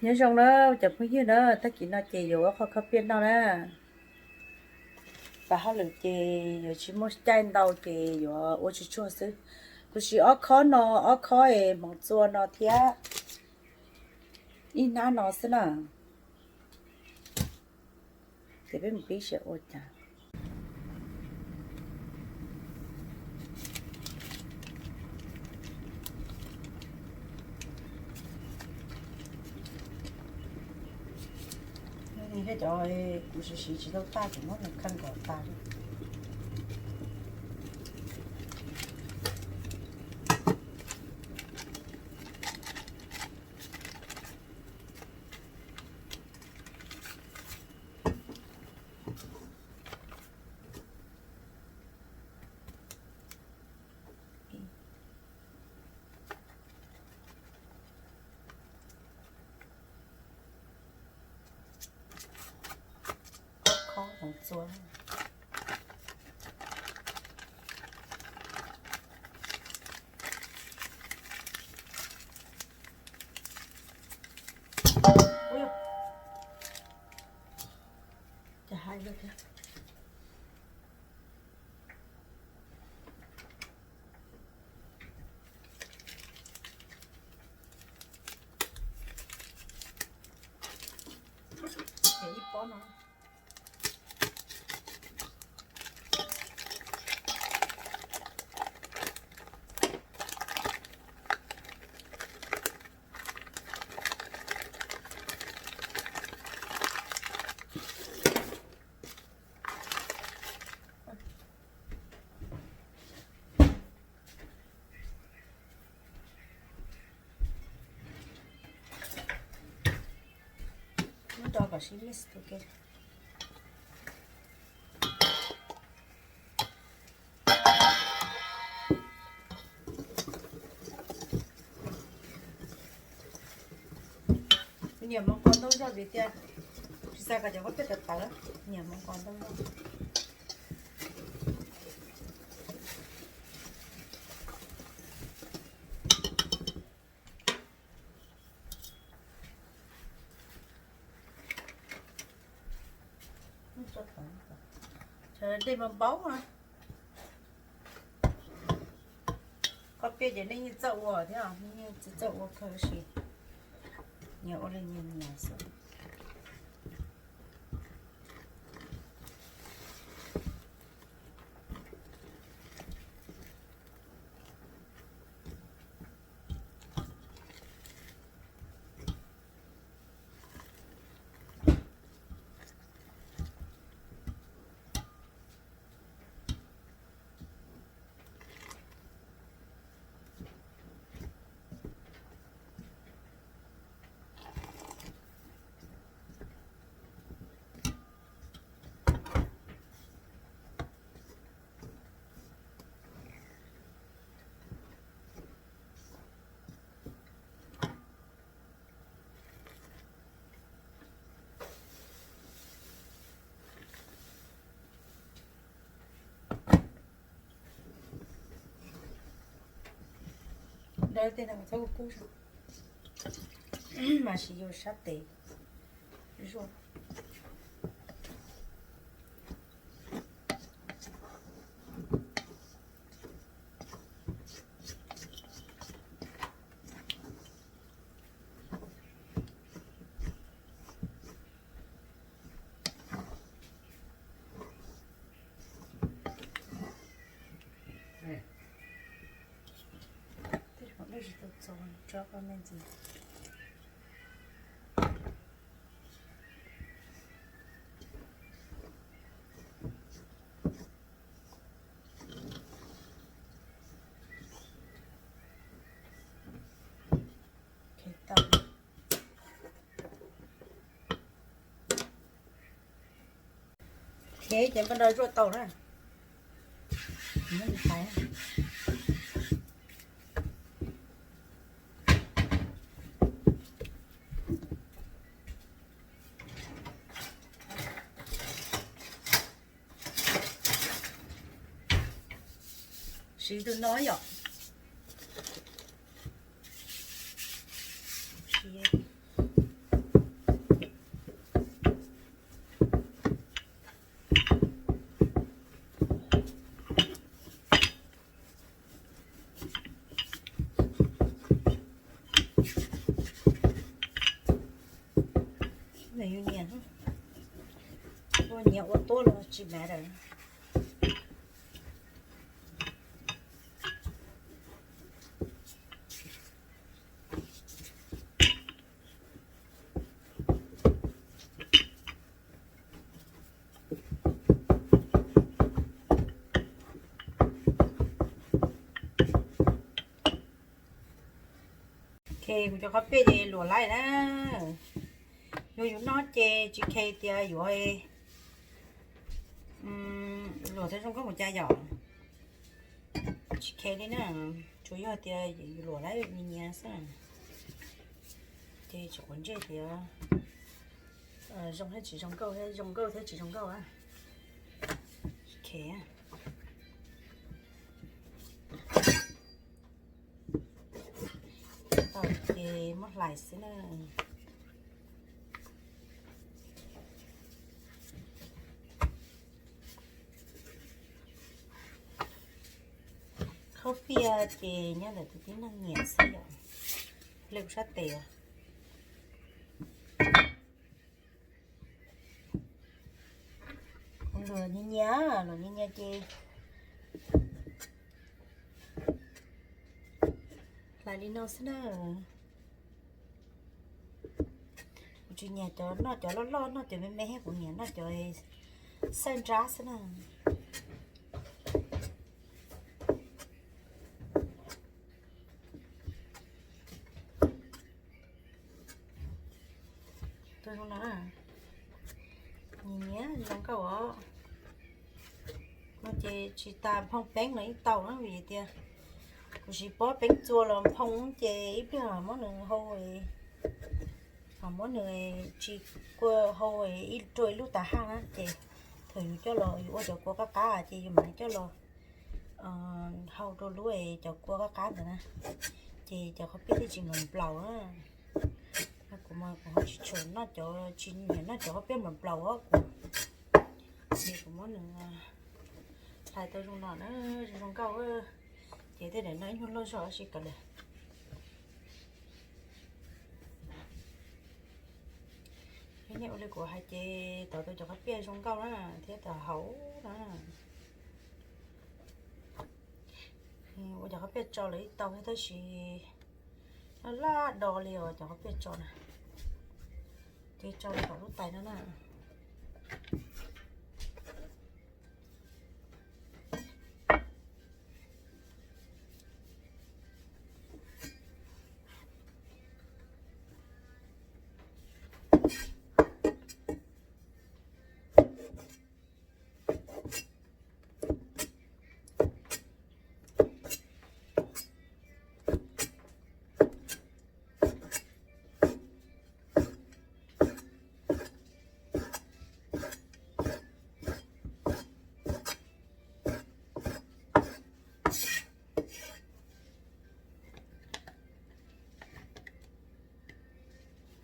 Nyob zoo na cov phooj ywg na, tag kis no ces yuav ua qho khob piaj noj na. Pab hauj lwm ces yuav tsis muaj caij ntau ces yuav ua tsuag tsuag xwb. Kuv siv ob khob no, ob khob es hmoov txua no thiab ib hnab no xwb na. Ces peb mus pib seb ua cas. Cov kuv siv siv tsis tau tag ces muab nws khawb kom tas li. Khob hmoov txua. Ua cas hais lawm thiab. Ib pob no. Muab rau kom sib mix ua ke. Nyiam hmoov qos ntau zog vim tias tsis xav kom cov khaub piaj tawv tawv, nyiam hmoov qos ntau zog. Dej npau npau. Khaub piaj ces nej yeej txawj ua thiab, nej yeej txawj ua kawg sis nyias ua li nyias nyias xwb. Daws tej no txhob kub kub, mas siv yus sab tes zuaj. Tej zaum dej tsis tau txaus tso koj me ntsis. Ces koj nrog zuaj tau na. Siv tus no yom. Tsis matter. Ok, kuv cov khaub piaj ces luam laij na. Yog yus noj ces tsis khe tias yuav luam thiab zoo nkauj mus cas yom. Tsis khe li na, tsuas yog tias yus luam laij nyias nyias xwb. Ces tsis quav ntsej tias zoo thiab tsis zoo nkauj, zoo nkauj thiab tsis zoo nkauj a. Tsis khe. Tau ces muab hlais xwb na. Khaub piaj ces nyob ntawm tus tib neeg nyiam xwb yom. Le kuv sab tes os. Luam nyias nyias, luam nyias nyias ces hlais li no xwb na. Kuv tsis nyiam cov noj cov loj loj, noj cov me me thiab, kuv nyiam noj cov xawj nrab xwb na. Tus zoo no na, nyiam nyiam zoo nkauj os. No ces tsis tas nphoo peeb los yeej tau na, vim tias kuv siv pob peeb txua los nphoo ces ib pliag muab nws hau, ho muab nws tsis kua hau ib rua ib lub tas haj na ces thaum yus coj los yus ua cov kua qab qab ces yus mam coj los hau rau lub cov kua qab qab ntawd na, ces cov khaub piaj thiaj tsis nplaum nplaum na. Kuv mas kuv ho tsis tshua noj cov, tsis nyiam noj cov khaub piaj nplaum nplaum os kuv. Ces kuv muab nws hlais tau zoo no na, zoo nkauj, ces tej daim no ib nyuag loj zog tab sis kav liam. Yog nej ua li kuv hais ces tau tau cov khaub piaj zoo nkauj na thiab tau hauv na. Ua cov khaub piaj tso lawv ib tau thiab tab sis laj laj do li os cov khaub piaj tso na. Ces tso li tom lub tais no na.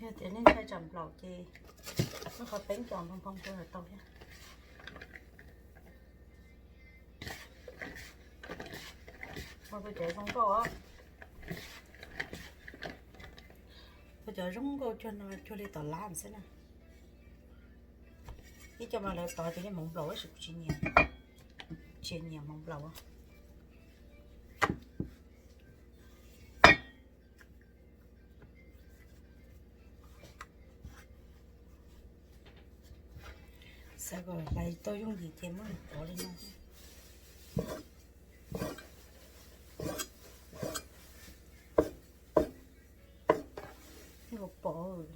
Yog tias nej ntshai tsam nplaum ces muab qhov peeb coj nphoo nphoo rau tau thiab. Ua tus cov zoo nkauj os. Ua cov zoo nkauj cuag no cuag li tom lab xwb na. Ib co mas lawv tov tias yog hmoov nplaum tab sis kuv tsis nyiam, tsis nyiam hmoov nplaum. Xav kom hlais tau yooj yim ces muab nws pov li no. Ua pov,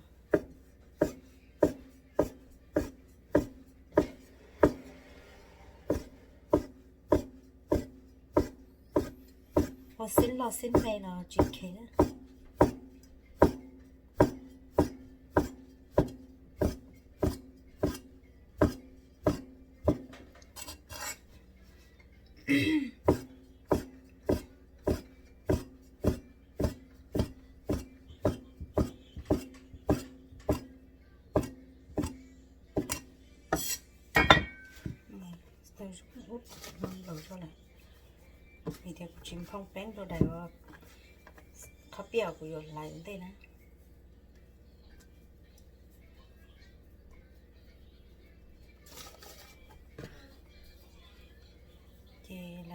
ua xib loj xib me los tsis kheev. Vim tias kuv tsis nphoo peeb rau daim qhov piaj kuv yuav hlais ua ntej na.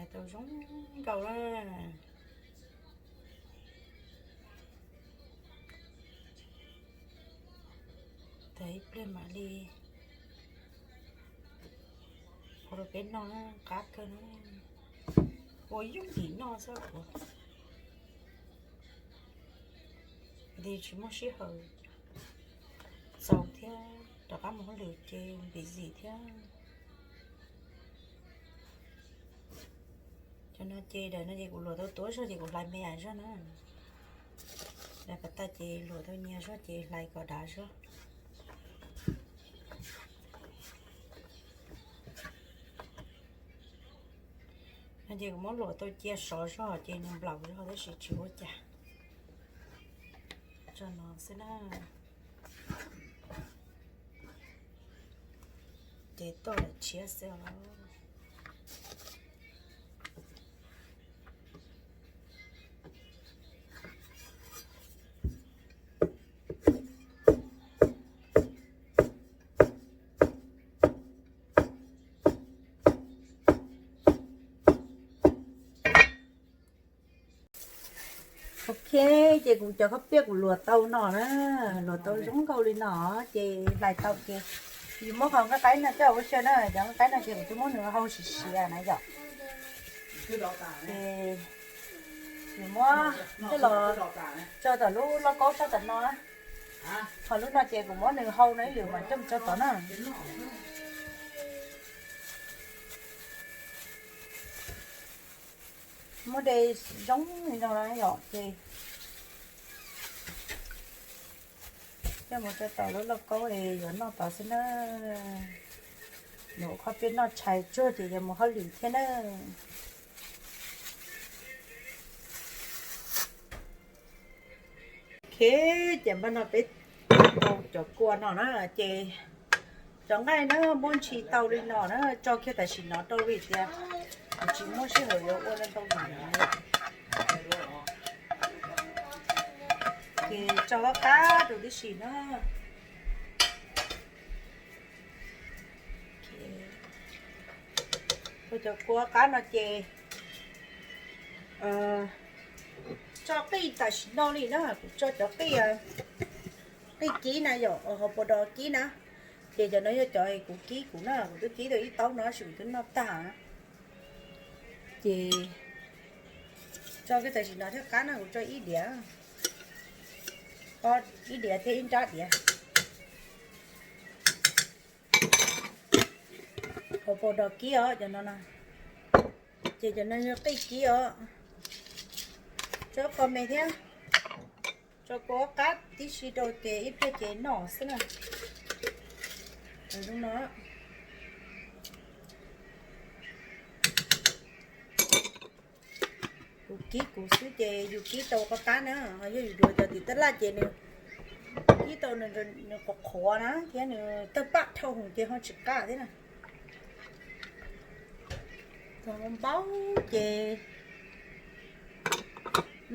Tau zoo nkauj na. Tag ib pliag mam li ua rau peb noj, qab kawg na. Ua yooj yim noj xwb, vim tsis muaj sij hawm txaus thiab, rov qab mus hauj lwm ces busy thiab. Cov no ces daim no ces kuv luam tau tuav zog ces kuv hlais me ais zog na. Daim pas tas ces luam tau nyias zog ces hlais kom dav zog. No ces kuv muab luam tau cia sov zog ces nws nplaum zog tab sis tsis ua cas. Tso no xwb na. Ces tuaj lawm tshiab xwb os. Ok, ces kuv cov khaub piaj kuv luam tau no na, luam tau zoo nkauj li no ces hlais tau ces yus muab qhov nqaij qaib no coj ua xyaw na, cov nqaij qaib no ces kuv twb muab nws hau siav siav na yom. Ces yus muab coj los tso tom lub lauj kaub sab tom no, ho lub no ces kuv muab nws hau no ib lwm mas coj mus tso tod na. Muab de zoo li no yom ces coj mus rau tom lub lauj kaub es yuav noj tod xwb na. Yuav ua khaub piaj noj tshais tsuag ces yuav mus hauj lwm thiab na. Ok, ces npaj no peb tau cov kua no na ces cov nqaij na muab ntshis tau li no na tso kiag tam sim no rau vim tias kuv tsis muaj sij hawm yuav ua ntau ntau yam. Ces tso qab qab rau tib si na. Ua cov kua qab no ces tso qij tam sim no li na, kuv tso cov qij, qij kib na yom, hauv paus dos kib na. Ces cov no yog cov kuv kib kuv na, kuv twb kib tau ib taub no tab sis kuv twb noj tag. Ces tso kiag tam sim no thiab qab no kuv tso ib diav, ib diav thiab ib nrab diav. Hauv paus dos kib os cov no na. Ces cov no yog qij kib os. Tso qos me thiab, tso kua qab tib si rau ces ib pliag ces noj xwb na. Zoo no. Kuv kib kuv xwb ces yus kib tau qab qab na, ho yog yus duav cov tim tab laj ces nws kib tau nws qhuav qhuav na thiab nws tawg paj dhau hwv ces ho tsis qab thiab na. Thaum npau ces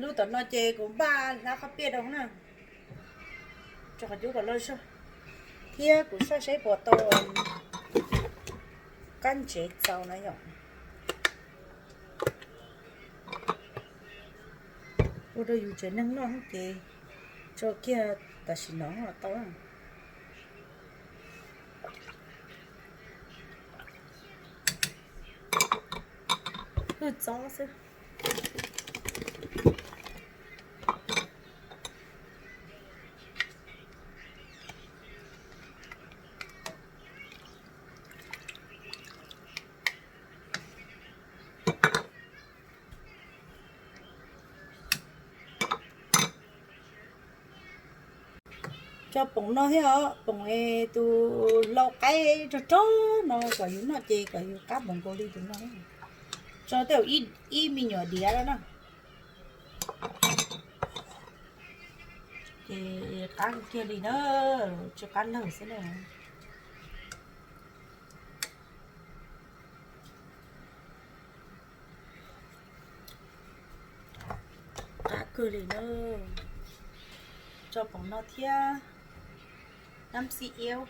lub tom no ces kuv npaj hlab qhov piaj rau na, tso qhov cub kom loj zog thiab kuv saib seb puas tau qab ntsev txaus na yom. Ua rau yus tsev neeg noj ces tso kiag tam sim no los tau. Hwj txob xwb. Tso poom no thiab os, poom es tus lau qaib rog rog no kom yus noj ces kom yus qab npaum nkaus li tus no. Tso tej zaum ib me nyuam diav lawm na. Ces qab kiag li na, tsis qab lawg xwb na. Qab kawg li na. Tso poom no thiab nab xib iab,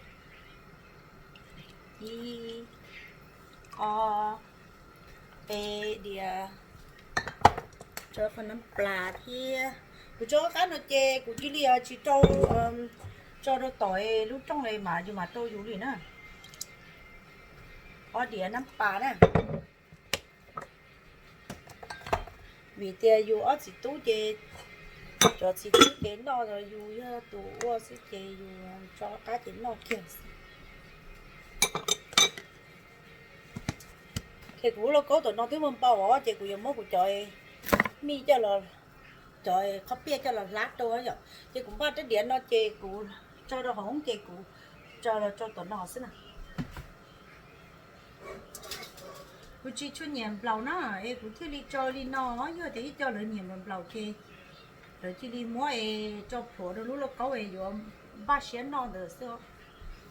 ib, ob, Diav, tso qhov nab plas thiab. Kuv tso qab no ces kuv cia li tsis rau, tso rau tom lub rooj mas yus mam rau yus li na. Ob diav nab pas na. Vim tias yus ob txiv tub ces, cov txiv tub ces noj, yus yog tus ua xwb ces yus tso qab ces noj kiag xwb. Ces kuv lauj kaub tom no twb muaj npau os, ces kuv yuav muab kuv cov mij coj los, cov qhob piaj coj los hlab rau yom. Ces kuv npaj rab diav no ces kuv tso rau hauv ces kuv tso los rau tom no xwb na. Kuv tsis tshua nyiam nplaum na, es kuv thiaj li tso li no, yog tias ib co lawv nyiam nplaum nplaum ces lawv cia li muab es tso plhuav rau lub lauj kaub es yuav npaj siab noj ntawd xwb.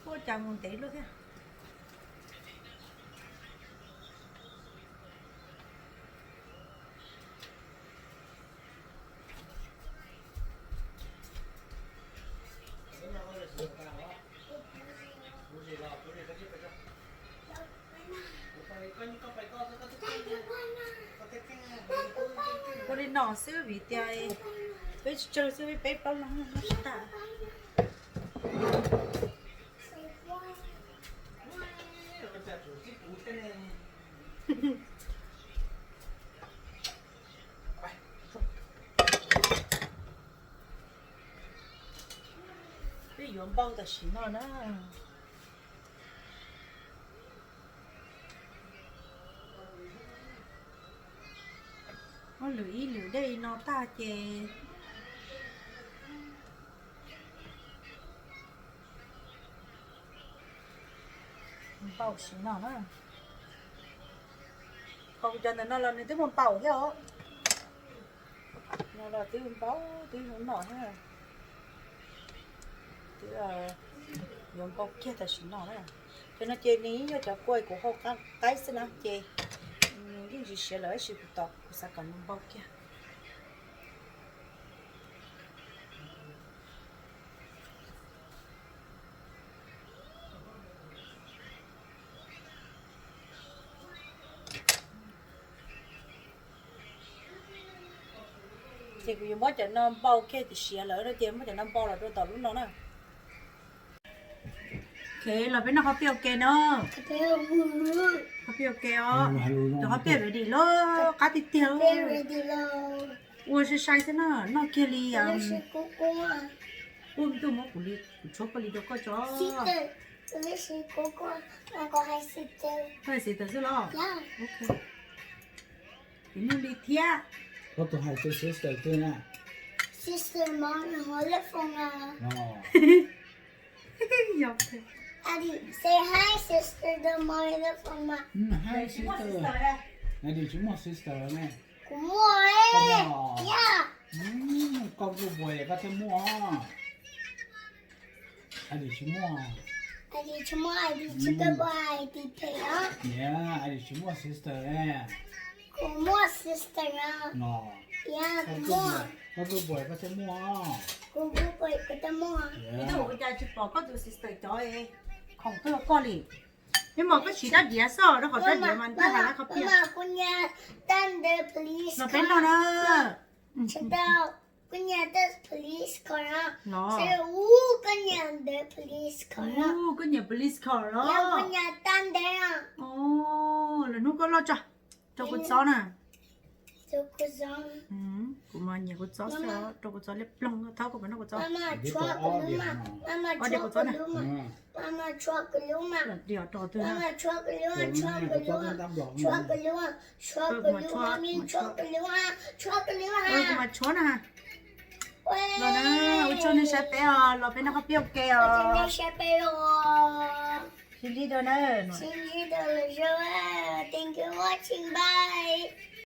Ua cas mus ntev luaj thiab. Ua li no xwb vim tias peb tsawg xwb, peb plaub leeg noj tsis tag. Peb yuav npau tam sim no na. Muab lwm ib lwm dej no tag ces npau sim no na. Ho kuv cov ntawm no los nws twb muaj npau thiab os. No los twb npau, twb zoo noj thiab. Twb yuav npau kiag tam sim no na. Cov no ces nws yog cov kua kuv hau qaib xwb na ces nws yeej tsis siav lawm, tab sis kuv tos kuv xav kom nws npau kiag. Ces kuv yuav muab cov no npau kiag, siav lawm no ces muab cov no npau los rau tom lub no na. Los peb noj qhob piaj ua ke no. Qhob piaj ua ke os. Cov qhob piaj ready lawm, qab tiag tiag. Ua sai sai xwb na, noj kiag li. Ua me tuaj muab kuv li, kuv tshuab koj li rau koj tso. Koj hais sister xwb los? Kuv nug li thiab. Koj tus hais tus sister twg na? Sister, mom, and her left one. Adij, say hi, sister, to my left one. Hi, sister. Adij tsis muaj sister ne. Kuv muaj. Koj muaj boy koj thiaj muaj. Adij tsis muaj. Adij tsis muaj, Adij tsis tau boy, Adij phem os. Niam, Adij tsis muaj sister ne. Kuv muaj sister os. Koj muaj boy koj thiaj muaj. Kuv muaj boy kuv thiaj muaj. Ib tug ua cas tsis pom koj tus sister cov khoom tuaj rau koj li. Peb mas koj siv rab diav xwb, rau qhov rab diav mas ntag hais lawv qhov piaj. Los peb noj na. Kuv nyiam police car os. Koj nyiam police car los? Lwm hnub koj loj tso, rau kua txob na. Kuv mas nyiam kua txob xwb, rau kua txob liab ploog, thaub koj puas noj kua txob? Ob diav kua txob na. Kuv mas tshuab na. Los na, ua tsaug nej saib peb os, los peb noj qhob piaj ua ke os. Sib ntsib dua na. Thank you watching, bye.